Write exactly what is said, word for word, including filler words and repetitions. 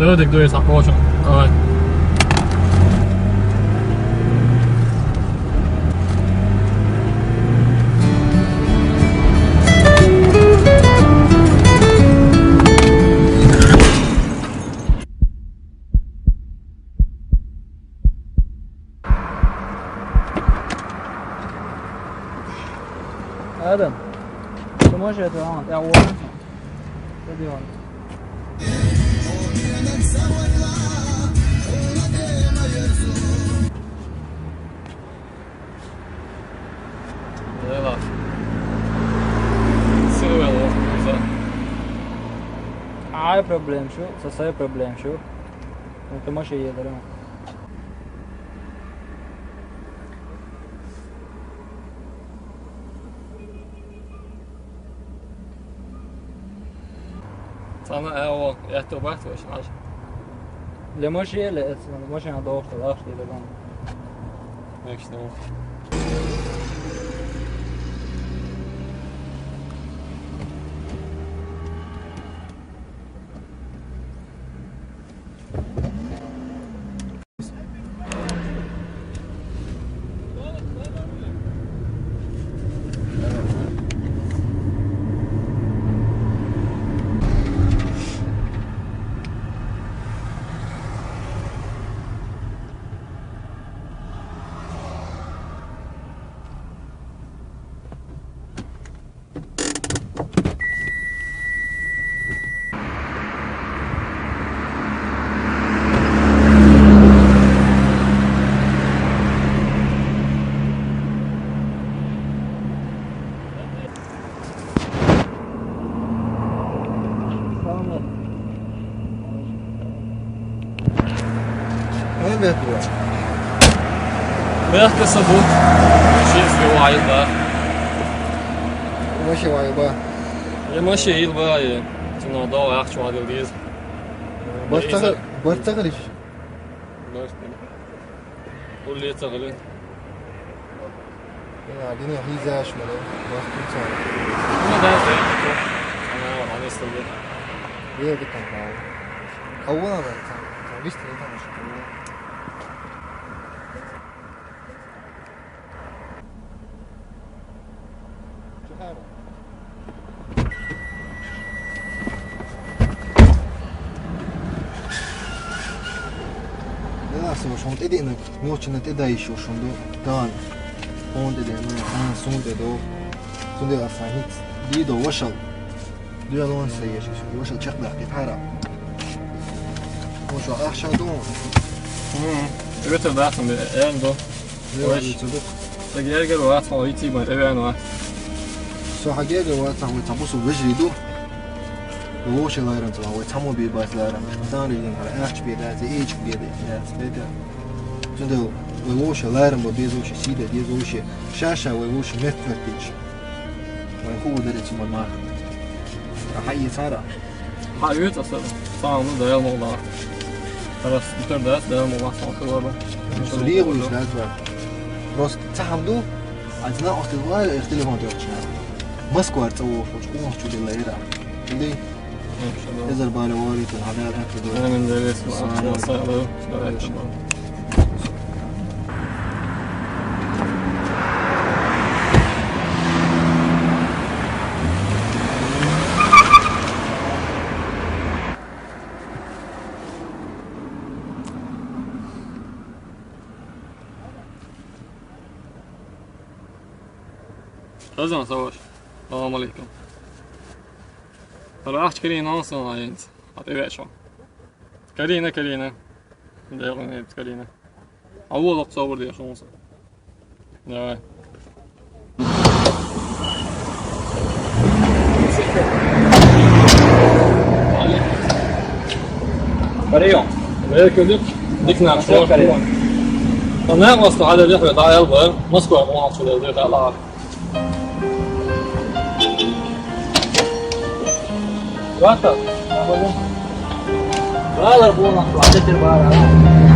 Давай, так, дуй, сахочем. Давай. Adam, ты можешь это, а, я вот. Что делаем? Давай, ладно. Силы вел, вот, за. Ай, проблем шу, со своей проблем шу. Ну, ты можешь ей даром. Цана, э, о, я то бахт, вообще, знаешь. Для машины, это, машина дохла, да, что ли, там. Так что. Вай бехк бу. Бехк са бу. Ши су вай ба. Вообще вай ба. Е маши ил ба, е. Тино да ахча вадил диз. Барцага, барцага лиш. Улица гылы. Я, дини хизаш мэлэ. Барцага. Ну да, да. Ана, ана истэлдэ. Е, битэн хау. Хау на барцага. Вистэ, это наши. Дела, слушай, он тединок, мёчина теда ещё шунду, дан. Он теда, ну, хан сун тедо. Сунде асан хит. Дидо, вашал. Дуя лон саеш, вашал чакда, кит хара. Вашал ахша дон. Мм. Өтө да сан, эндо. Ой. Ой, цудук. Так гергер вац, ой, ти ба, эвен ва. Со хагерге вац, ой, цамбусу вежриду. Воши лайран цала, ой, цаму би бац лайран. Дан ридин хара, ахч би да, зи ич би да. Я, спета. Цудо, ой, воши лайран ба, без воши сида, без воши. Шаша, ой, воши мет мет пич. Ой, ху дари цума ма. А хай цара. Хай ю цаса. Сам ну да ял могла. Раз битэр да, да ял могла, сам хыла ба. Сулиев уж да, да. Просто цахам ду, а цена остыла, их телефон трёх часа. Москва цао, хоч кулон чудила эра. Или? Эзэр бали вори, тэн хадэр, это да. Амин, да, вес, ма, да, сало, да, это да. Хазан, саваш. Салам алейкум. Рахч Карина, он сон аянц. А ты вечо. Карина, Карина. Да, он это Карина. А вот лок собор деш, он сон. Давай. Приём. Приём. Дик на. Приём. Она просто على اللي هو ضايع الغير. Москва، он отсюда, да, لا. Вата. Валар бу, нахуй, ата тир бара.